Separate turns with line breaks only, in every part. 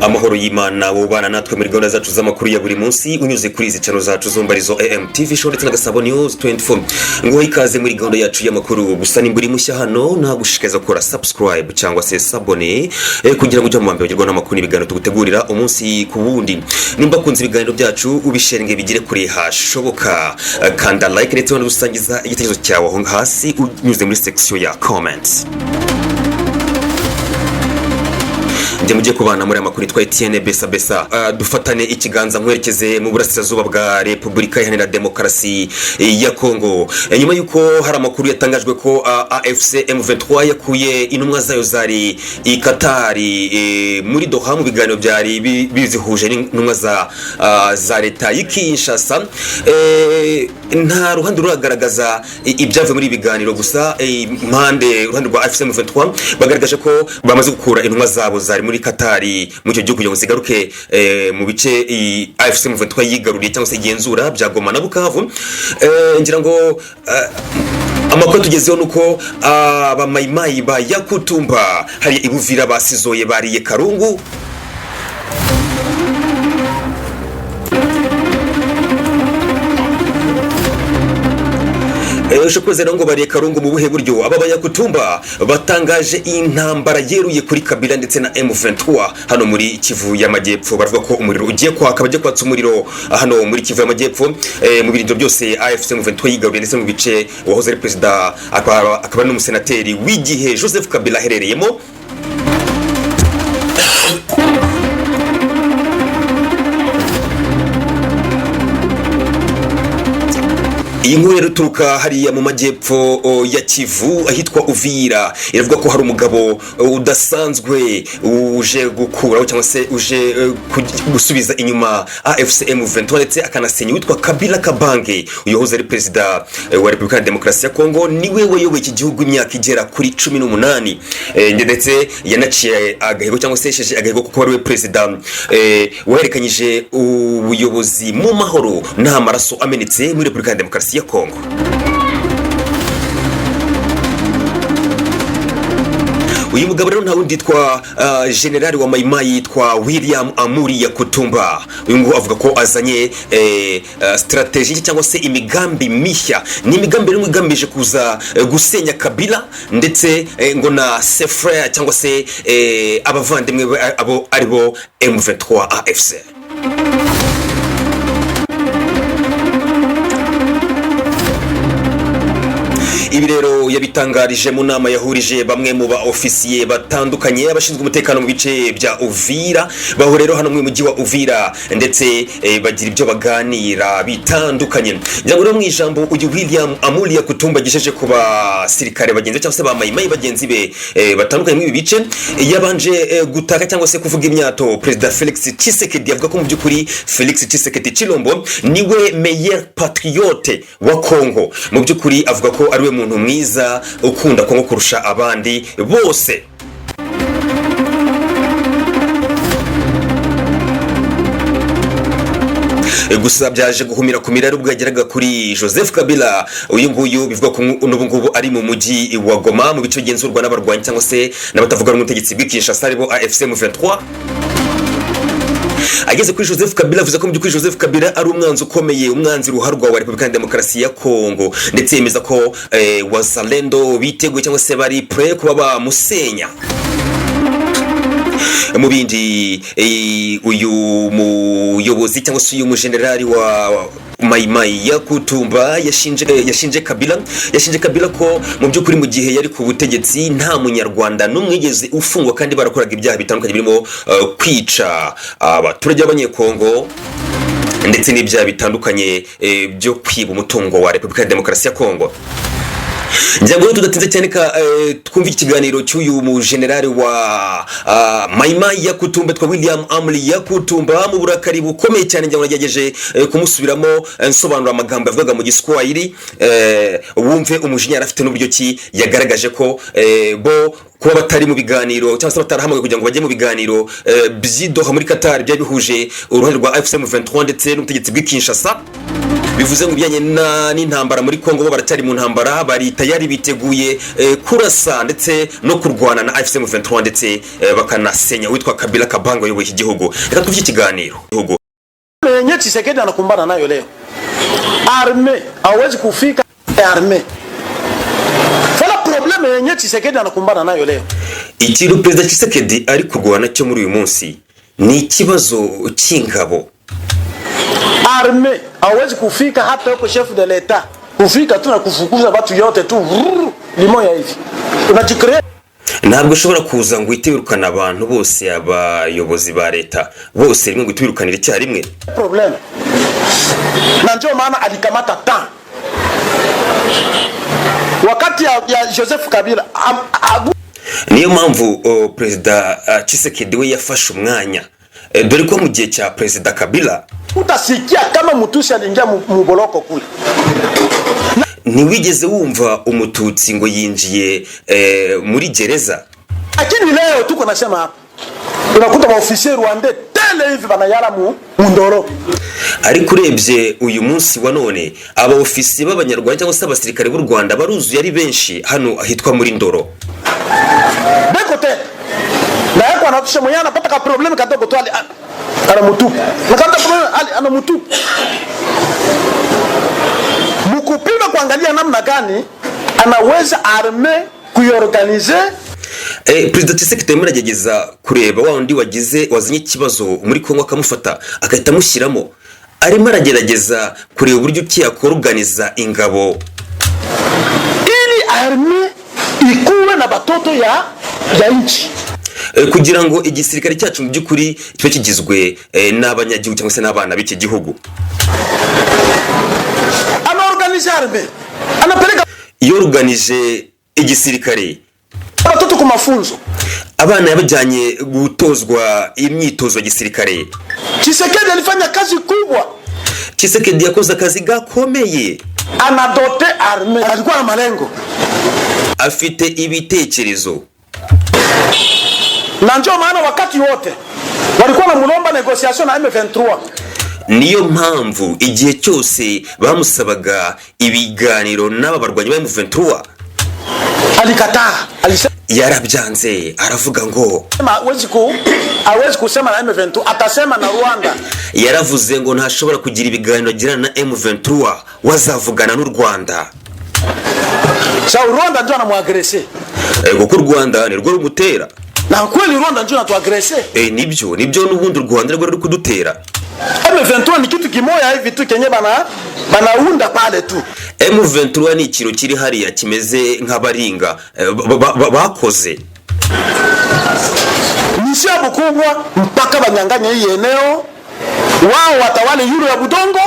Amahoro y'Imana wubana natwe muri gahunda zacu z'amakuru ya buri munsi unyuze kuri izi channel zacu zombi, arizo AMTV Show ndetse na Gasabo News 24. Nguha ikaze muri gahunda yacu y'amakuru. Gusa nimba uri mushya hano, nagushishikariza gukora subscribe cyangwa se s'abonner kugira ngo ujye mu mbere ugerwaho n'amakuru n'ibiganiro tugutegurira umunsi ku wundi. Nimba akunze ibiganiro byacu, ubisharinge bigere kure hashoboka. Kanda like ndetse wanadusangiza igitekerezo cyawe aho hasi unyuze muri section ya comments. Njye mugiye kubana muri aya makuru yitwa Etienne Besa Besa. Dufatane ikiganza nkwerekeze mu burasirazuba bwa Repubulika Iharanira Demokarasi ya Kongo. Nyuma y'uko hari amakuru yatangajwe ko AFC M23 yakuye intumwa zayo zari i Katari, muri Doha, mu biganiro byari bizihuje n'intumwa za leta y'i Kinshasa, nta ruhande ruragaragaza ibyavuye muri ibi biganiro. Gusa impande, uruhande rwa AFC M23 bagaragaje ko bamaze gukura intumwa zabo zari muri Katari, muri icyo gihugu, kugira ngo zigaruke mu bice AFC M23 yigaruriye cyangwa se igenzura bya Goma na Bukavu. Ngira ngo amakuru tugezeho nuko abamayimayi ba Yakutumba hariya i Buvira basizoye, bariye karungu. Ushobora rero ngo bariye karungu mu buhe buryo? Aba Bayakutumba batangaje intambara yeruye kuri Kabila ndetse na M23 hano muri Kivu y'Amajyepfo. Baravuga ko umuriro ugiye kwaka, bagiye kwatsa umuriro hano muri Kivu y'Amajyepfo, mu birindiro byose AFC M23 yigaruriye ndetse mu bice uwahoze ari perezida akaba n'umusenateri w'igihe Joseph Kabila aherereyemo. Iyi nkuru rero ituruka hariya mu majyepfo ya Kivu ahitwa Uvira, iravuga ko hari umugabo udasanzwe uje gukuraho cyangwa se uje gusubiza inyuma AFC M23 ndetse akanasenya uwitwa Kabila Kabange. Uyu wahoze ari perezida wa Repubulika ya Demokarasi ya Kongo niwe wayoboye iki gihugu imyaka igera kuri 18, ndetse yanaciye agahigo cyangwa se yesheje agahigo kuko ari we perezida wahererekanyije ubuyobozi mu mahoro, nta maraso amenetse muri Repubulika ya Demokarasi ya Kongo. Uyu mugabo rero nta wundi, yitwa generali wa Mayimayi, yitwa William Amuri Yakutumba. Uyu nguyu avuga ko azanye strategy cyangwa se imigambi mishya. Ni imigambi rero igamije kuza gusenya Kabila ndetse ngo na ses frères cyangwa se abavandimwe be, abo ari bo M23 AFC. Ibi rero yabitangarije mu nama yahurije bamwe mu ba ofisiye batandukanye, abashinzwe umutekano mu bice bya Uvira. Baho rero hano mu mujyi wa Uvira ndetse bagira ibyo baganira bitandukanye. Ngira ngo rero mu ijambo uyu William Amuri Yakutumba agejeje ku basirikare bagenzi cyangwa se ba mayimayi bagenzi be batandukanye muri ibi bice, yabanje gutaka cyangwa se kuvuga imyato Perezida Felix Tshisekedi. Avuga ko mu by'ukuri Felix Tshisekedi Chilombo niwe meilleur patriote wa Congo. Mu by'ukuri avuga ko ariwe muntu mwiza ukunda Kongo kurusha abandi bose. Gusa byaje guhumira ku mirari ubwo yageraga kuri Joseph Kabila. Uyu nguyu bivuga ko n'ubu ngubu ari mu mujyi wa Goma, mu bice bigenzurwa n'abarwanyi cyangwa se n'abatavuga rumwe n'ubutegetsi bw'i Kinshasa, aribo AFC M23. Ageze kuri Joseph Kabila, avuze ko mu by'ukuri Joseph Kabila ari umwanzi ukomeye, umwanzi ruharwa wa Repubulika ya Demokarasi ya Kongo, ndetse yemeza ko Wazalendo biteguye cyangwa se bari prêt kuba bamusenya. Mu bindi, uyu muyobozi cyangwa se uyu mujenerali wa Mayimayi Yakutumba yashinje Kabila ko mu by'ukuri mu gihe yari ku butegetsi nta munyarwanda n'umwe wigeze ufungwa, kandi barakoraga ibyaha bitandukanye birimo kwica abaturage b'Abanyekongo ndetse n'ibyaha bitandukanye byo kwiba umutungo wa Repubulika ya Demokarasi ya Kongo. Ngira ngo tudatinze cyane ka twumve ikiganiro cy'uyu mujenerali wa Mayimayi Yakutumba twa William Amuri Yakutumba mu burakari bukomeye cyane. Ngira ngo nagerageje kumusubiramo, nsobanura amagambo yavugaga mu Giswahili, wumve umujinya yari afite n'uburyo ki yagaragaje ko bo kuba batari mu biganiro cyangwa se batarahamagawe kugira ngo bajye mu biganiro by'i Doha muri Qatar byari bihuje uruhande rwa AFC M23 ndetse n'ubutegetsi bw'i Kinshasa. Bivuze ngo ibijyanye n'intambara muri Kongo, bo baracyari mu ntambara, bari tayari, biteguye kurasa ndetse no kurwana na AFC M23, ndetse bakanasenya witwa Kabila Kabange uyoboye iki gihugu. Reka twumve ikiganiro. Gihugu.
Yenye Tshisekedi anakumbana nayo leo, arme hawezi kufika arme. Voilà problème yenye Tshisekedi anakumbana nayo leo.
Ikintu Perezida Tshisekedi ari kurwana cyo muri uyu munsi ni ikibazo cy'ingabo.
Arme hawezi kufika hata huko chef de l'État, kufika tu na kufukuza watu yote tu vrrr, limoya hivi unajicréer.
Ntabwo ushobora kuza ngo uhite wirukana abantu bose, abayobozi ba leta bose rimwe, ngo uhite wirukanira icyarimwe.
Problème, na ndio maana alikamata temps wakati ya Joseph Kabila
Niyo mpamvu Perezida Tshisekedi we yafashe umwanya, dore ko mu gihe cya Perezida Kabila
utasikia kama Mutusi aliingia muboloko kule.
Ntiwigeze wumva Umututsi ngo yinjiye muri gereza.
Lakini leo tuko nasema hapa, unakuta maofficiers rwandais tele hivi banayala mu Ndolo.
Ariko urebye uyu munsi wa none, aba ofisiye b'Abanyarwanda cyangwa se abasirikare b'u Rwanda baruzuye ari benshi hano ahitwa muri Ndoro.
Beko tele na yako anatusha mwenyewe, anapata ka problème kadogo tu, anamutupa nakata problème, ali anamutupa mukupima kuangalia namna gani anaweza arme kuiorganiser.
Perezida Tshisekedi arimo aragerageza kureba wa wundi wagize wazanye ikibazo muri Kongo, akamufata agahita amushyiramo. Arimo aragerageza kureba uburyo ki yakoruganiza ingabo
ili arme ikuwe na batoto ya nchi.
Kugira ngo igisirikare cyacu mu by'ukuri kibe kigizwe n'abanyagihugu cyangwa se n'abana b'iki gihugu.
Anaorganiser arme, anapeleka
Yoruganije igisirikare.
batoto kwa mafunzo.
Abana yabajyanye gutozwa imyitozo ya gisirikare.
Tshisekedi alifanya kazi kubwa.
Tshisekedi yakoze akazi gakomeye.
Anadoter arme, alikuwa na malengo.
Afite ibitekerezo.
Na ndio maana wakati wote walikuwa namulomba négociation na M23.
Niyo mpamvu igihe cyose bamusabaga ibiganiro n'aba barwanyi ba M23,
Alikataa, alisema
yarabyanze, aravuga ngo
hawezi kusema na M23, atasema na Rwanda.
Yaravuze ngo ntashobora kugira ibiganiro agirana na M23, wazavugana n'u Rwanda.
Sa Rwanda ndio anamuagresser.
Kuko u Rwanda nirwo rumutera.
Na kweli Rwanda ndio anatuagresser.
Nibyo, n'ubundi u Rwanda nirwo ruri kudutera.
M23 ni kitu kimoya hivi tu kenye banaunda pale tu.
M23 ni ikintu kiri hariya kimeze nk'abaringa bakoze.
Mission yabo kubwa mpaka banyanganye hii eneo, wao watawale yuro ya budongo.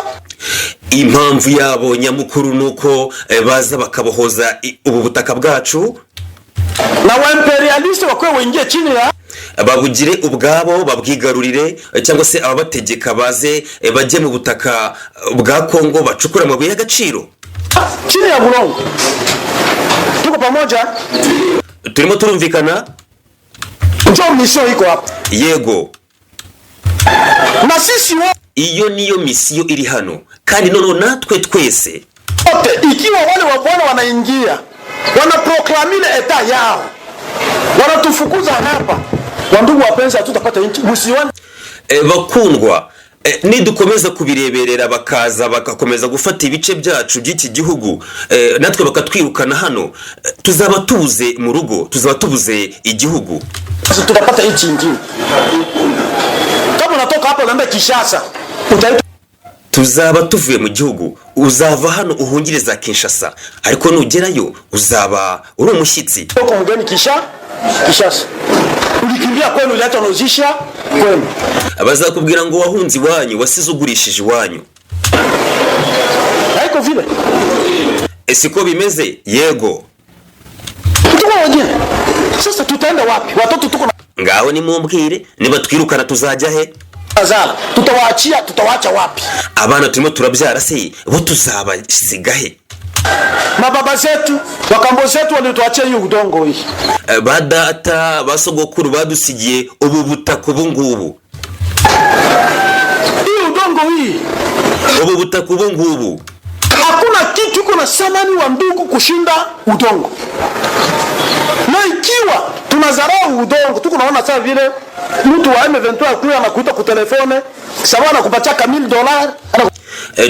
Impamvu yabo nyamukuru ni uko baza bakabohoza ubu butaka bwacu,
na waimpérialistes wakwe waingie chini ya
babugire ubwabo, babwigarurire, cyangwa se ababategeka baze bajye mu butaka bwa Kongo bacukura amabuye y'agaciro.
Chini ya bulongo. Tuko pamoja?
Turimo turumvikana?
Njo mission iko hapa.
Yego.
Na sisi
Iyo niyo mission iri hano, kandi noneho natwe twese
wote, ikiwa wale wa bwana wanaingia wanaproclamer État yao, wanatufukuza hapa, wandugu wapenzi, hatutapata nchi. Msione
Bakundwa, nidukomeza kubireberera bakaza bagakomeza gufata ibice byacu by'iki gihugu, natwe bakatwirukana hano, tuzaba tubuze mu rugo, tuzaba tubuze igihugu.
Tutapata nchi ingine. Kama unatoka hapa unaenda Kinshasa, utaitwa
Tuzaba tuvuye mu gihugu. Uzava hano uhungire za Kinshasa, ariko nugerayo uzaba uri umushyitsi.
Uko mgeni Kinshasa. Ulikimbia kwenu, uliacha unauzisha kwenu.
Bazakubwira ngo wahunze iwanyu, wasize ugurishije iwanyu.
Haiko vile?
Siko bimeze? Yego.
Tuko wengine. Sasa tutaenda wapi? Watoto tuko na
Ngaho nimumbwire, niba twirukana tuzajya he?
zala. Tutawaachia, tutawaacha wapi?
Abana turimo turabyara se bo tuzabasiga he?
Mababa zetu, wakambo zetu walituachia hii udongo hii.
Ba data, ba sogokuru badusigiye ubu butaka ubu ngubu.
Hii udongo Udongo hii
Ubu butaka ubu ngubu,
hakuna kitu iko na thamani wa ndugu kushinda udongo. Na ikiwa tunazarau udongo, tuko naona sasa vile mtu wa M23 akuya anakuita ku téléphone, sawa, anakupatia kamili dollar.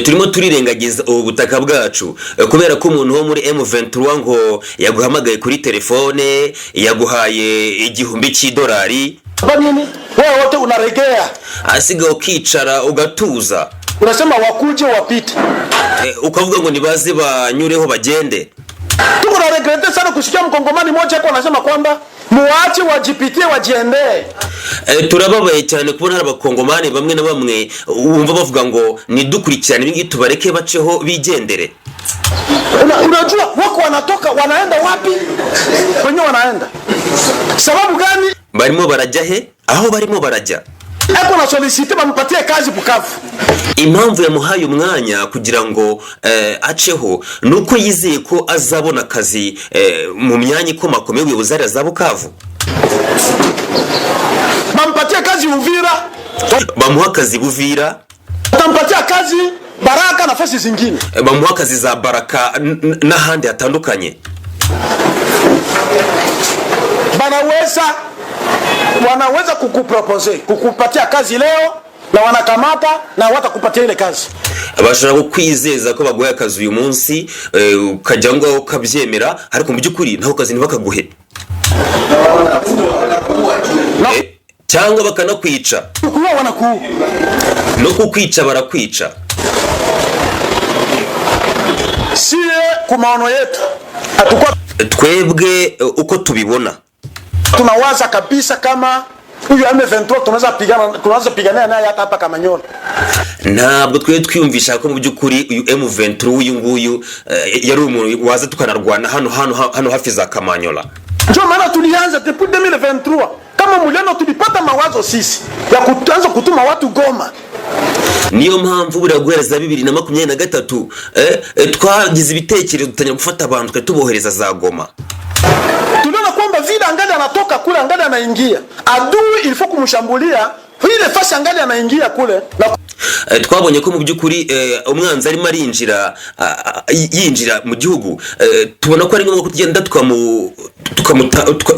Turimo turirengagiza ubu butaka bwacu, kubera ko umuntu wo muri M23 ngo yaguhamagaye kuri telefone, yaguhaye 1000 cy'idolari.
Nini? Wewe wote unaregea.
Asigaye ukicara ugatuza.
Unasema wakuje wapite.
Ukavuga ngo nibaze banyureho bagende.
Tuko na regretter sana kusikia mkongomani mmoja hapo anasema kwamba muache wajipitie wajiendee.
Turababaye cyane kubona hari abakongomani bamwe na bamwe wumva bavuga ngo nidukurikirane ibi ngibi, tubareke baceho bigendere.
Unajua wako wanatoka wanaenda wapi? Wenyewe wanaenda. Sababu gani?
Barimo barajya he? Aho barimo barajya?
Eko na solliciter bampatie kazi Bukavu.
Impamvu yamuhaye umwanya kugira ngo aceho ni uko yizeye ko azabona akazi mu myanya ikomakomeye y'ubuyobozi hariya za Bukavu.
Bampatie kazi Uvira,
Bamuha akazi Buvira,
watampatia kazi Baraka nafasi zingine.
Bamuha akazi za Baraka n'ahandi hatandukanye.
Wanaweza kukuproposer, kukupatia kazi leo na wanakamata na watakupatia ile kazi.
Bashobora kukwizeza ko baguhaye akazi uyu munsi, ukajya aho ngaho ukabyemera, ariko mu by'ukuri ntaho kazi ntibakaguhe.
Na
Cyangwa bakanakwica.
Kuua wanakuua.
No kukwica barakwica.
Sie ku maono yetu hatukuwa
Twebwe uko tubibona,
tunawaza kabisa kama huyu M23 tunaweza pigana naye hata hapa Kamanyola.
Ntabwo twari twiyumvisha ko mu by'ukuri uyu M23 uyu nguyu yari umuntu waza tukanarwana hano hafi za Kamanyola.
Ndio maana tulianza depuis 2023 kama muliano, tulipata mawazo sisi ya kuanza kutuma watu Goma.
Niyo mpamvu buriya guhera za 2023 twagize ibitekerezo, dutangira gufata abantu tukajya tubohereza za Goma.
Tuliona kwamba vile angali anatoka kule, angali anaingia, adui il faut kumshambulia ile fasi angali anaingia kule na
Twabonye ko mu by'ukuri umwanzi arimo arinjira, yinjira mu gihugu, tubona ko ari ngombwa ko tugenda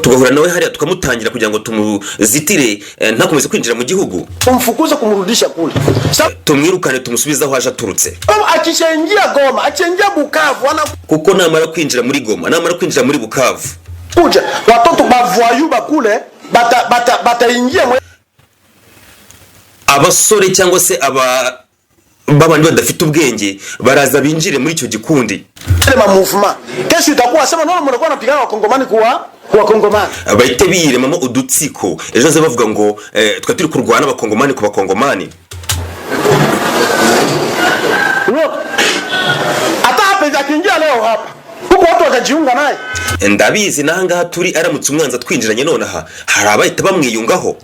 tugahura nawe hariya, tukamutangira kugira ngo tumuzitire, ntakomeze kwinjira mu gihugu.
Kumfukuza, kumrudisha kule. Sababu
Tumwirukane, tumusubize aho aje aturutse.
Akishaingia Goma, akishaingia Bukavu,
Kuko namara kwinjira muri Goma, namara kwinjira muri Bukavu,
anakuja watoto bavoyou bakule bataingia mwe
abasore cyangwa se aba babandi badafite ubwenge baraza binjire muri icyo gikundi.
Ile ma mouvement. Kesho itakuwa sema nono mnakuwa napigana wakongomani kuwa wakongomani.
Bahite biyiremamo udutsiko, ejo hazaza bavuga ngo twari turi kurwana abakongomani ku bakongomani.
Unaona? Hata hapa akiingia leo hapa, huko watu watajiunga naye.
Ndabizi n'ahangaha turi, aramutse umwanzi atwinjiranye nonaha, hari abahita bamwiyungaho.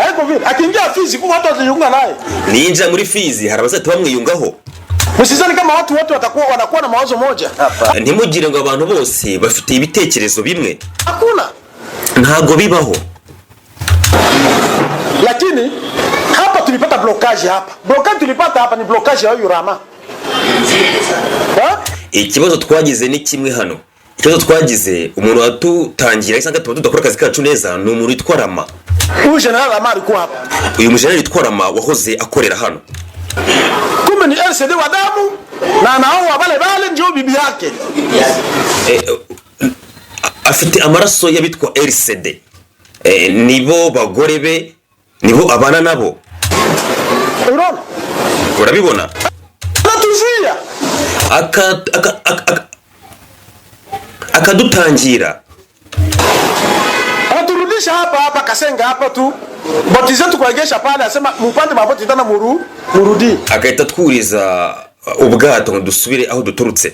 Haiko vile. Akiingia Fizi, huko watu watajiunga naye.
Niyinjira muri Fizi, hari abazahita bamwiyungaho.
Msizani kama watu wote watakuwa wanakuwa na mawazo moja.
Ntimugire ngo abantu bose bafite ibitekerezo bimwe.
Hakuna.
Ntabwo bibaho.
Lakini hapa tulipata blocage hapa. Blocage tulipata hapa ni blocage ya huyu Rama. Ha?
Ikibazo twagize ni kimwe hano. Ikibazo twagize, umuntu watutangira cyangwa tuba tudakora akazi kacu neza, ni umuntu witwa Rama.
Huyu Général Rama alikuwa hapa.
Uyu mujenerali witwa Rama wahoze akorera hano.
Kumbe ni RCD wa damu na anaoa wale wale ndio bibi yake.
Afite amaraso y'abitwa RCD, nibo bagore be, nibo abana nabo.
Unaona?
Urabibona?
Anatuzuia.
Akadutangira.
Anaturudisha hapa hapa Kasenga hapa tu. Boti zetu kuegesha pale, asema mupande maboti tena murudi.
Agahita twuriza ubwato ngo dusubire aho duturutse.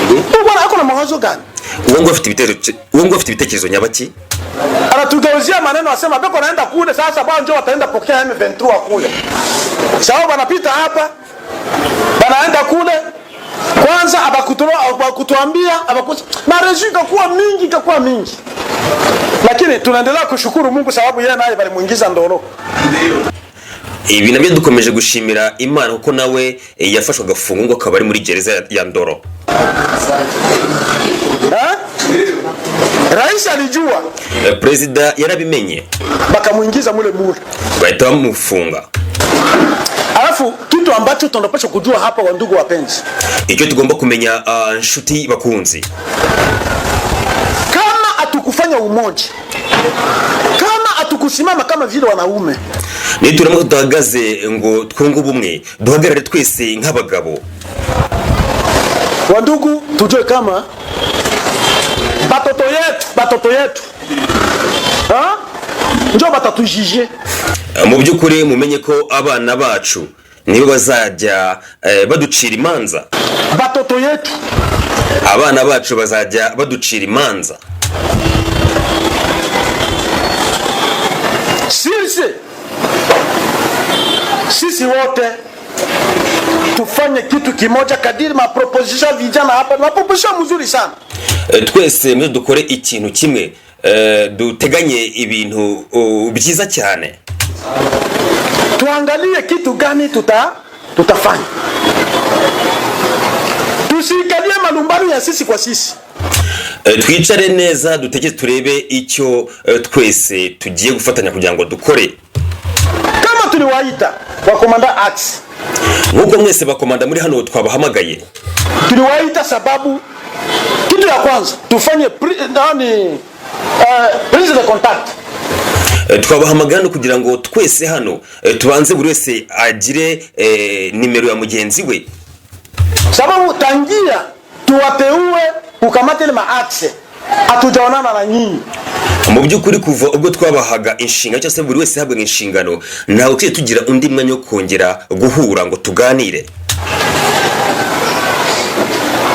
Huyu bwana ako na mawazo gani?
Uwo ngo afite ibitekerezo nyabaki?
Anatugeuzia maneno, asema beko naenda kule sasa, bwana njoo wataenda pokea M23 kule. Sawa, wanapita hapa. Banaenda kule. Kwanza abakutuambia na rezu ikakuwa mingi, ikakuwa mingi. Lakini tunaendelea kushukuru Mungu sababu yeye naye balimuingiza Ndolo.
Ibi nabyo dukomeje gushimira Imana kuko nawe yafashwe agafungwa, ngo akaba ari muri gereza ya Ndoro.
Eh? Rais alijua.
Perezida yarabimenye.
Bakamuingiza mule mule.
Bahita bamufunga.
Alafu kitu ambacho tunapaswa kujua hapa, wa ndugu wapenzi,
Icyo tugomba kumenya, nshuti bakunzi,
kama hatukufanya umoja, kama hatukusimama kama vile wanaume,
nituramuka tudahagaze ngo twunge ubumwe, duhagarare twese nk'abagabo,
wa ndugu, tujue kama batoto yetu, ha? Njo batatujije.
Mu by'ukuri mumenye ko abana bacu nibo bazajya baducira imanza.
Batoto yetu.
Abana bacu bazajya baducira imanza.
Sisi wote tufanye kitu kimoja kadiri maproposition vijana hapa, maproposition mzuri sana.
Twese muze dukore ikintu kimwe, duteganye ibintu byiza cyane.
Tuangalie kitu gani tutafanya, tusiikalie malumbano ya sisi kwa sisi.
Twicare neza, dutekereze, turebe icyo twese tugiye gufatanya kugira ngo dukore.
Kama tuliwaita wakomanda axe,
Nk'uko mwese bakomanda muri hano twabahamagaye,
tuliwaita sababu kitu ya kwanza tufanye nani, prise de contact.
Twabahamagaye hano kugira ngo twese hano tubanze buri wese agire nimero ya mugenzi we.
Sababu tangia tuwateue kukamata ile maaxe hatujaonana na nyinyi.
Mu by'ukuri kuva ubwo twabahaga inshingano, cyangwa se buri wese yahabwaga inshingano, ntabwo tujye tugira undi mwanya wo kongera guhura ngo tuganire.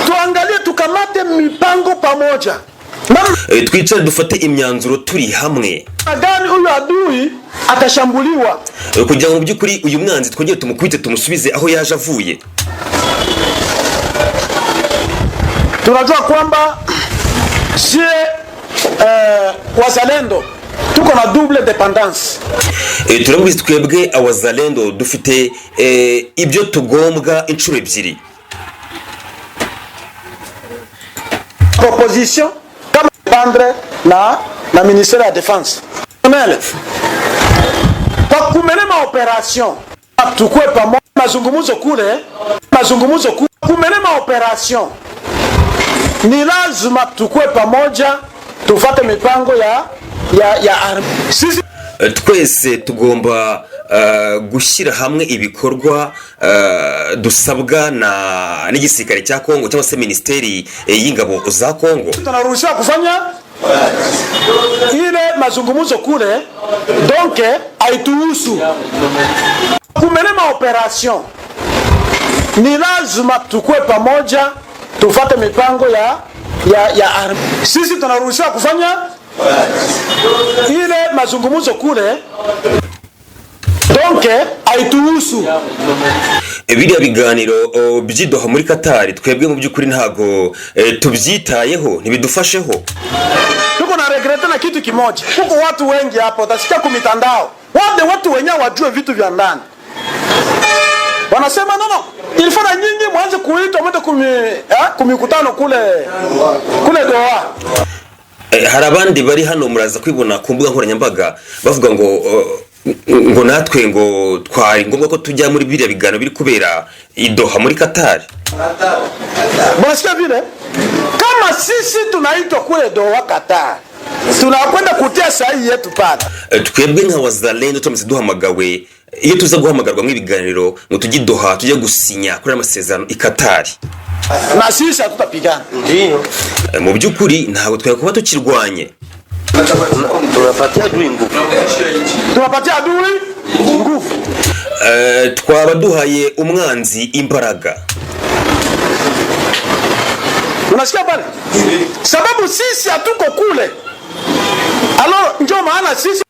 Tuangalie tukamate mipango pamoja, namna
Twicare dufate imyanzuro turi hamwe
gani huyu adui atashambuliwa.
Kugira ngo mu by'ukuri uyu mwanzi twongere tumukubite, tumusubize aho yaje avuye.
Tunajua kwamba sie wazalendo tuko na double dépendance.
Turabizi twebwe abazalendo dufite ibyo tugombwa inshuro ebyiri.
Proposition kama dépendre na ministère ya défense. Nele. Kwa kumener maopération tukue pamoja, mazungumzo kule, mazungumzo kule, kumener maopération ni lazima tukue pamoja, tufate mipango ya army. Sisi
Twese tugomba gushyira hamwe ibikorwa dusabwa na n'igisirikare cya Kongo cyangwa se minisiteri y'ingabo za Kongo.
Tunaruhusiwa kufanya ile mazungumzo kule, donc haituhusu. Kumener maopération ni lazima tukue pamoja, tufate mipango ya army. Sisi tunaruhusiwa kufanya ile mazungumzo kule, donc haituhusu.
Biriya biganiro by'i Doha muri Katari, twebwe mu by'ukuri ntabwo tubyitayeho, ntibidufasheho.
Tuko na regretter na kitu kimoja, huko watu wengi hapo utasikia kumitandao, wale watu wenyewe wajue vitu vya ndani wanasema no, il faut na nyinyi mwanze kuitwa mwende kumikutano kule Doha.
Hari abandi bari hano, muraza kwibona ku mbuga nkoranyambaga bavuga ngo natwe ngo twari ngombwa ko tujya muri biriya biganiro biri kubera i Doha muri Katari.
Mnasikia vile? Kama sisi tunaitwa kule Doha Qatar, tunakwenda kutia sahihi yetu pale.
Twebwe nka wazalendo turamutse duhamagawe, iyo tuza guhamagarwa mu ibiganiro ngo tujye i Doha, tujye gusinya kuri aya masezerano i Katari,
Na sisi hatutapigana.
Ndio.
Mu by'ukuri ntabwo twari kuba tukirwanye.
Tunapatia adui nguvu.
Tunapatia adui nguvu.
Twaba duhaye umwanzi imbaraga.
Unasikia pale? Sababu sisi hatuko kule. Alors ndio maana sisi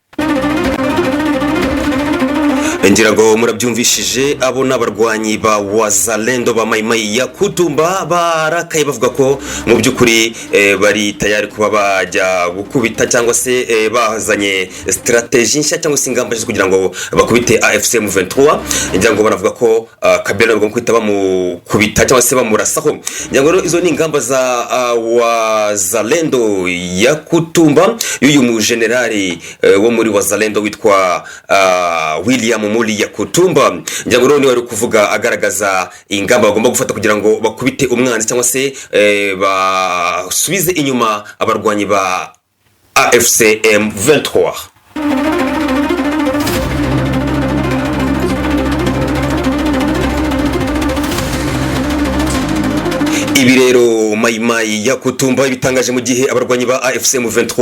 Ngira ngo murabyumvishije, abo ni abarwanyi ba Wazalendo ba Mayimayi ya Kutumba barakaye, bavuga ko mu by'ukuri bari tayari kuba bajya gukubita cyangwa se bazanye stratégie nshya cyangwa se ingamba nshya kugira ngo bakubite AFC M23. Ngira ngo banavuga ko Kabila bagomba guhita bamukubita cyangwa se bamurasaho. Ngira ngo rero izo ni ingamba za Wazalendo ya Kutumba y'uyu mujenerali wo muri Wazalendo witwa William Muli ya Kutumba. Ngira ngo rero niwe wari kuvuga agaragaza ingamba bagomba gufata kugira ngo bakubite umwanzi cyangwa se basubize inyuma abarwanyi ba AFC M23. Ibi rero Mayimayi ya Kutumba bitangaje mu gihe abarwanyi ba AFC M23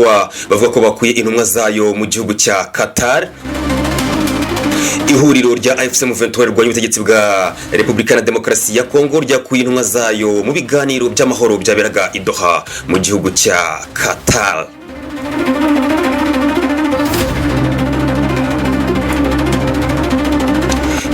bavuga ko bakuye intumwa zayo mu gihugu cya Qatar. Ihuriro rya AFC M23 rirwanya ubutegetsi bwa Repubulika na Demokarasi ya Kongo ryakuye intumwa zayo mu biganiro by'amahoro byaberaga i Doha mu gihugu cya Qatar.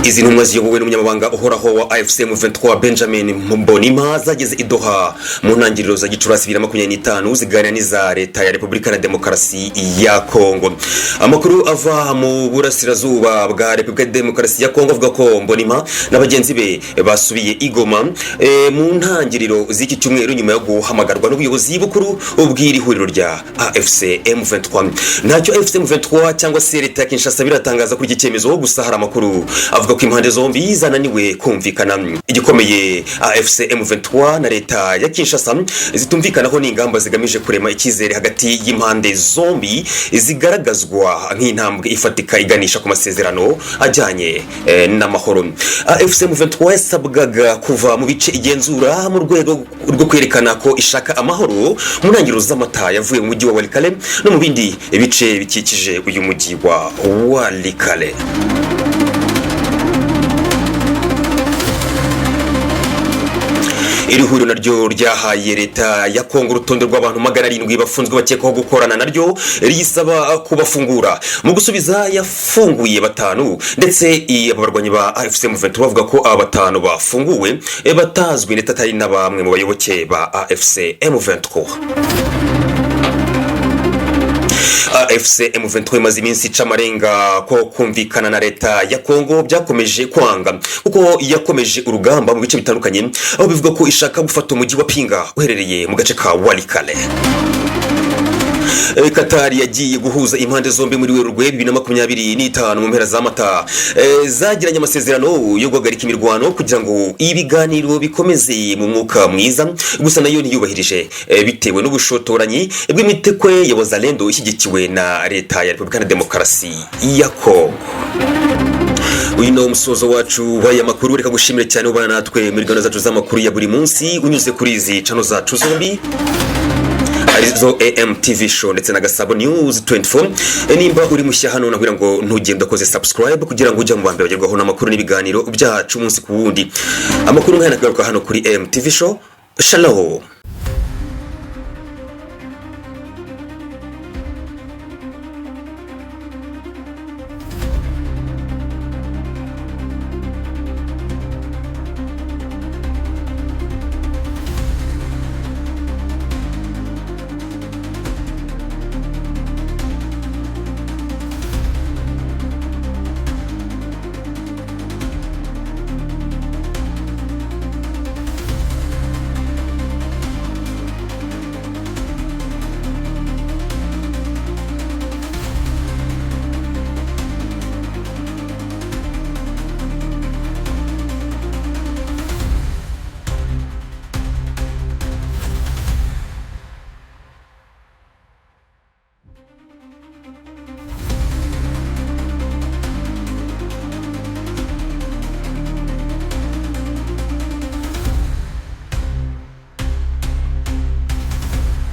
Izi ntumwa ziyobowe n'umunyamabanga uhoraho wa AFC M23 Benjamin Mbonimpa zageze i Doha mu ntangiriro za Gicurasi 2025, ziganira n'iza leta ya Repubulika na Demokarasi ya Kongo. Amakuru ava mu burasirazuba bwa Repubulika ya Demokarasi ya Kongo avuga ko Mbonimpa na bagenzi be basubiye i Goma mu ntangiriro z'iki cyumweru nyuma yo guhamagarwa n'ubuyobozi bukuru bw'iri huriro rya AFC M23. Ntacyo AFC M23 cyangwa se leta ya Kinshasa biratangaza kuri iki cyemezo, gusa hari amakuru avuga ko impande zombi zananiwe kumvikana. Igikomeye AFC M23 na leta ya Kinshasa zitumvikanaho ni ingamba zigamije kurema icyizere hagati y'impande zombi, zigaragazwa nk'intambwe ifatika iganisha ku masezerano ajyanye n'amahoro. AFC M23 yasabwaga kuva mu bice igenzura mu rwego rwo kwerekana ko ishaka amahoro. Mu ntangiriro z'Amata yavuye mu mujyi wa Walikale no mu bindi bice bikikije uyu mujyi wa Walikale. Iri huriro naryo ryahaye leta ya Kongo urutonde rw'abantu 700 bafunzwe bakekwaho gukorana naryo, riyisaba kubafungura. Mu gusubiza yafunguye batanu, ndetse aba barwanyi ba AFC M23 bavuga ko aba batanu bafunguwe batazwi ndetse atari na bamwe mu bayoboke ba AFC M23. AFC M23 imaze iminsi ica amarenga ko kumvikana na leta ya Kongo byakomeje kwanga, kuko yakomeje urugamba mu bice bitandukanye, aho bivuga ko ishaka gufata umujyi wa Pinga uherereye mu gace ka Walikale. Qatar yagiye guhuza impande zombi muri Werurwe 2025 mu mpera za Mata. Zagiranye amasezerano yo guhagarika imirwano kugira ngo ibiganiro bikomeze mu mwuka mwiza, gusa nayo ntiyubahirije bitewe n'ubushotoranyi bw'imitekwe ya Wazalendo ishyigikiwe na leta ya Repubulika na Demokarasi ya Kongo. Uyu ni umusozo wacu w'aya makuru. Reka gushimire cyane ubana natwe muri gahunda zacu z'amakuru ya buri munsi unyuze kuri izi channel zacu zombi, arizo AMTV Show ndetse na Gasabo News 24. Nimba uri mushya hano, nabwira ngo ntugende ukoze subscribe kugira ngo ujye mu bambere bagerwaho n'amakuru n'ibiganiro byacu umunsi ku wundi. Amakuru nk'aya nakagaruka hano kuri AMTV Show. Shalom.